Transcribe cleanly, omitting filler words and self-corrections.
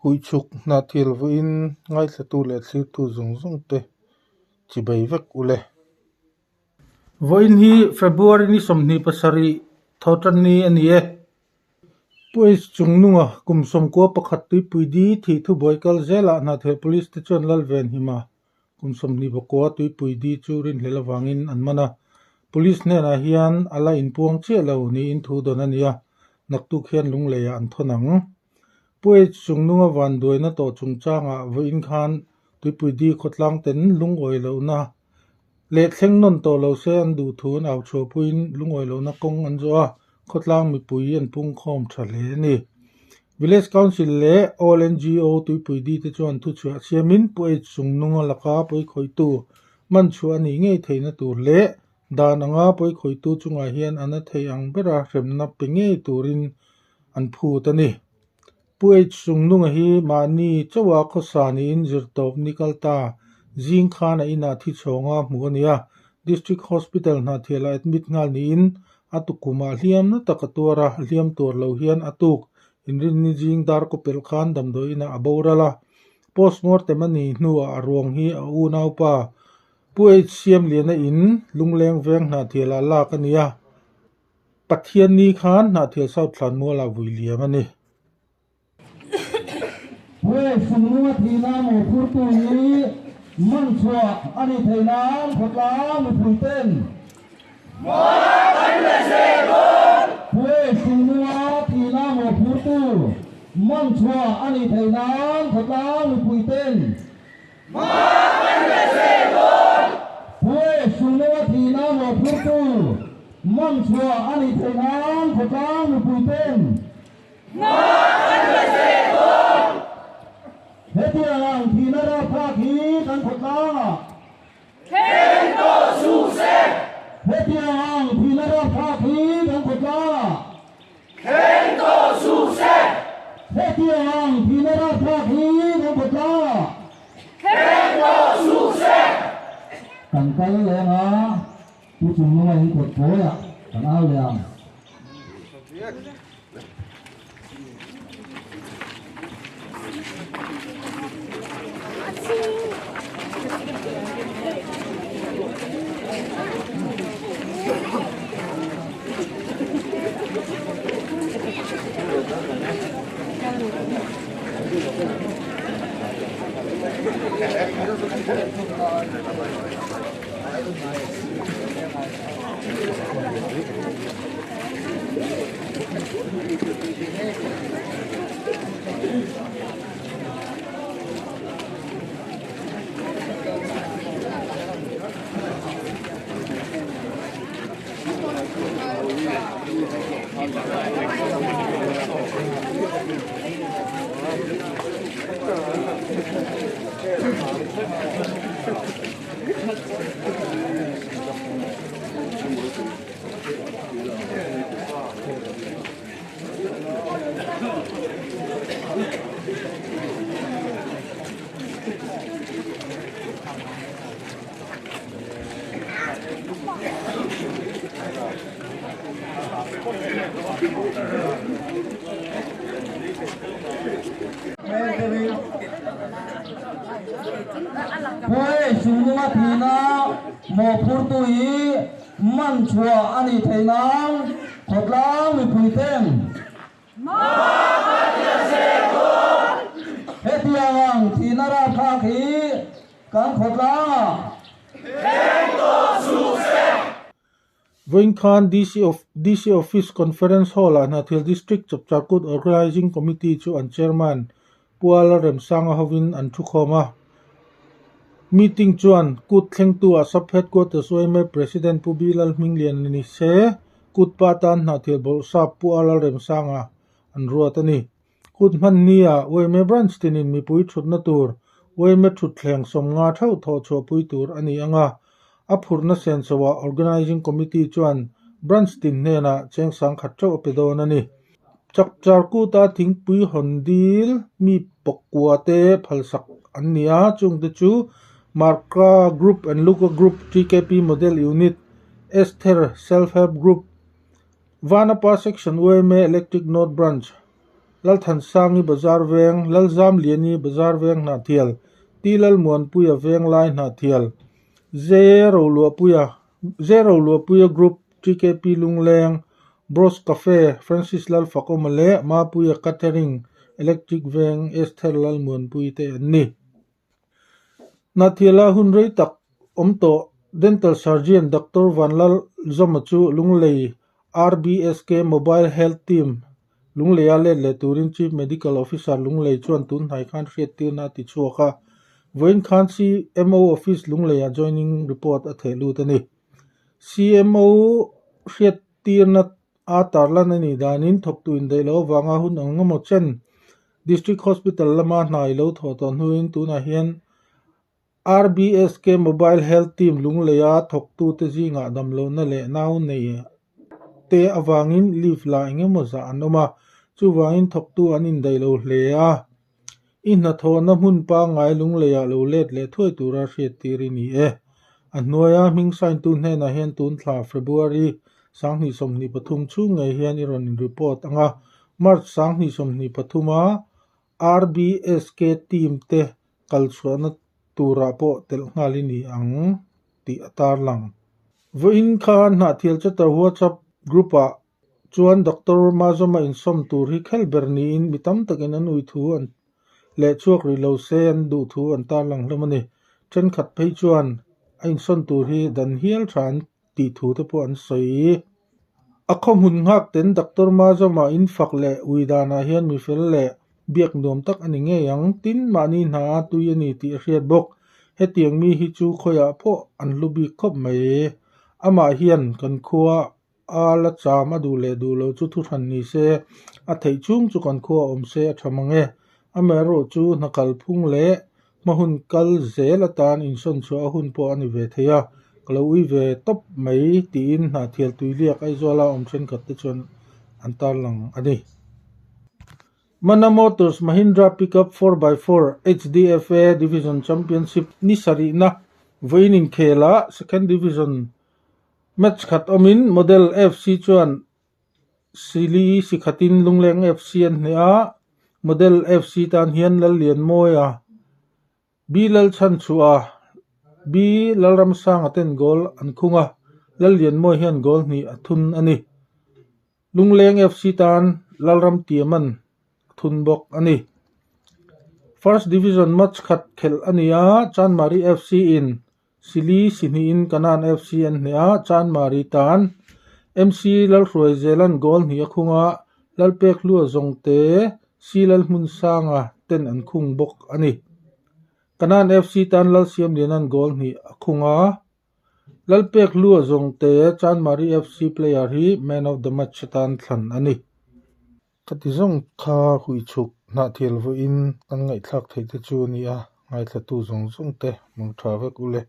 Huichhuk Hnahthial vawiin ngaithlatu leh thlirtu zawng zawng te chibai vek u le. Vawiin hi February ni 27 thawhtan ni a ni e. Pu H Chungnunga kum 11 tuipui di thih thubuai kal zelah Hnahthial Police te chuan Lalvenhima kum 29 tuipui di chu rinhlelh avangin an man a. Police hnenah hian a la inpuang chiah lo niin thu dawn a ni a, naktuk hian lungleiah an thawn ang. Pu H Chungnunga vanduaina tawh chungchangah vawiin khan tuipui di khawtlang ten lungawi lohna leh thleng nawn tawh lo se an duh thu an au chhuahpuiin lungawi lohna kawng an zawh a, khawtlang mipui an pungkhawm tha hle a ni. Village Council leh All NGO tuipui di te chuan thuchhuah siamin Pu H Chungnunga laka pawikhawihtu man chhuah a nih ngei theihna tur leh dan anga pawikhawihtu chungah hian a na thei ang bera hremna pe ngei turin an phut a ni. Pu H Chungnunga hi mahni chauha khawsa niin zirtawp ni kal ta zing khan a inah thi chhawnga hmuh a ni a, District Hospital Hnahthialah admit nghal niin a tukumah hliamna tak a tuar a, hliam tuar lo hian a tuk inrinni zing dar kaw pelh khan damdawi inah a boral a. Postmortem a nih hnuah a ruang hi a unaupa Pu H Siamliana in Lungleng veng Hnahthialah lak a ni a. Pathianni khan Hnahthial South Thlanmualah vui liam a ni. Puai Sungnunga thihna mawhphurtu hi man chhuah a nih theih nan khawtlang mipui ten Puai Sungnunga thihna mawhphurtu man chhuah a nih theih nan khawtlang mipui ten Puai Sungnunga thihna mawhphurtu man chhuah a nih theih nan khawtlang mipui ten Hetiang ang thihna rapthlak hi kan khawtlangah Hetiang ang thihna rapthlak hi kan khawtlangah Hetiang ang thihna rapthlak hi kan khawtlangah Kan kal leng a, Pu Chungnunga in kawt pawiah kan au leh ang. Puai Sungnunga thihna mawhphurtu hi man chhuah a nih theih nan khawtlang mipui ten Hetiang ang thihna rapthlak hi kan khawtlangah Vawiin khan DC DC Office Conference Hall-ah Hnahthial District Chapchar Kut Organising Committee chu an Chairman Pu Ala Remsanga hovin an thukhawm a. Meeting chuan kut thlengtu-ah Sub Headquarters yma President Pu B Lalhminglian ni se, kut pa tan Hnahthial Bawlhsap Pu Ala Remsanga an ruat a ni. Kut hman nia yma Branch tinin mipui thutna tur yma thutthleng 50 theuh thawh chhuahpui tur a ni ang a, a phurhna sensoah Organising Committee chuan Branch tin hnenah cheng 10,000 theuh a pe dawn a ni. Chapchar kuta thingpui hawn dil mi pakua te phalsak an ni a, chungte chu Marka Group and Luka Group, TKP Model Unit, Esther Self Help Group, Vanapa Section yma Electric North Branch, Lalthansangi Bazar Veng, Lalzamliani Bazar Veng Hnahthial, T Lalmuanpuia Venglai Hnahthial, J Roluahpuia J Roluahpuia Group, TKP Lungleng, Bros Cafe, Francis Lalfakawma leh Mapuia Catering, Electric Veng, Esther Lalmuanpui te an ni. Hnahthiala hun rei tak awm tawh Dental Surgeon Doctor Vanlalzawma chu Lunglei RBSK Mobile Health Team Lungleia let leh turin Chief Medical Officer Lunglei chuan tunhnai khan hriattirna a ti chhuak a, vawiin khan CMO Office Lungleiah joining report a theh lut a ni. CMO hriattirna a tarlan a nih danin thawktu indaih loh avanga hun ang emaw chen District Hospital lama hna i lo thawh tawh hnuin tunah hian RBSK Mobile Health Team Lungleia thawktute zingah damlohna leh nau nei te avangin leave la eng emaw zah an awm a, chuvangin thawktu an indaih lo hle a. I hnathawhna hmun pangngai Lungleiah lo let leh thuai tura hriattir i ni e. A hnuaia hming sign-tu hnenah hian tun thla February 2023 chhung ngei hian i rawn in-report ang a, March 2023-a RBSK team te kal chhuahna turah pawh telh nghal i ni ang tih a tarlang. Vawiin khan Hnahthial Chatter WhatsApp group-ah chuan Doctor Mazawma insawm tur hi khel ber niin mi tam takin an ui thu an leh chhuak rih lo se an duh thu an tarlang hlawm a ni. Thenkhat phei chuan a insawn tur hi dan hial tha an tih thu te pawh an sawi. A khawhmun nghak ten Doctor Mazawma infak leh ui danah hian mi fel leh biak nuam tak a ni ngei ang. Tin, mahni hna a tui a ni tih a hriat bawk. Hetiang mi hi chu khawiah pawh an hlu bik khawp mai. Amah hian kan khua A la cham a duh leh duh loh chu thuhran ni se, a theih chhung chu kan khua awm se a tha mang e. Amaherawh chu hna kalphung leh hma hun kal zel atan insawn chhuah a hun pawh a ni ve thei a, ka lo ui ve tawp mai tiin Hnahthial Tuiliak Aizawla awm thenkhat te chuan an tarlang a ni. Mana Motors Mahindra Pickup 4x4 HDFA Division Championship ni sarihna vawiin inkhelah Second Division Match khat awmin Model FC chuan Sili sikhatin Lungleng FC an hneh a, Model FC tan hian Lallianmawia, B Lalchhanchhuah, B Lalramsanga ten goal an khung a, Lallianmawia hian goal hnih a thun a ni. Lungleng FC tan Lalramtiaman a thun bawk a ni. First Division match khat khelh a ni a, Chanmari FC in Sili sihnihin Kanan FC an hneh a, Chanmari tan MC Lalhruaizelan goal hnih a khung a, Lalpekhlua Zawngte, C Lalhmunsanga ten an khung bawk a ni. Kanan FC tan Lalsiamlianan goal hnih a khung a, Lalpekhlua Zawngte, Chanmari FC player hi man of the match atan thlan a ni. Khati zawng kha huichhuk hnahthial vawiin kan ngaihthlak theih te chu a ni a, ngaithlatu zawng zawng te mangtha vek u le.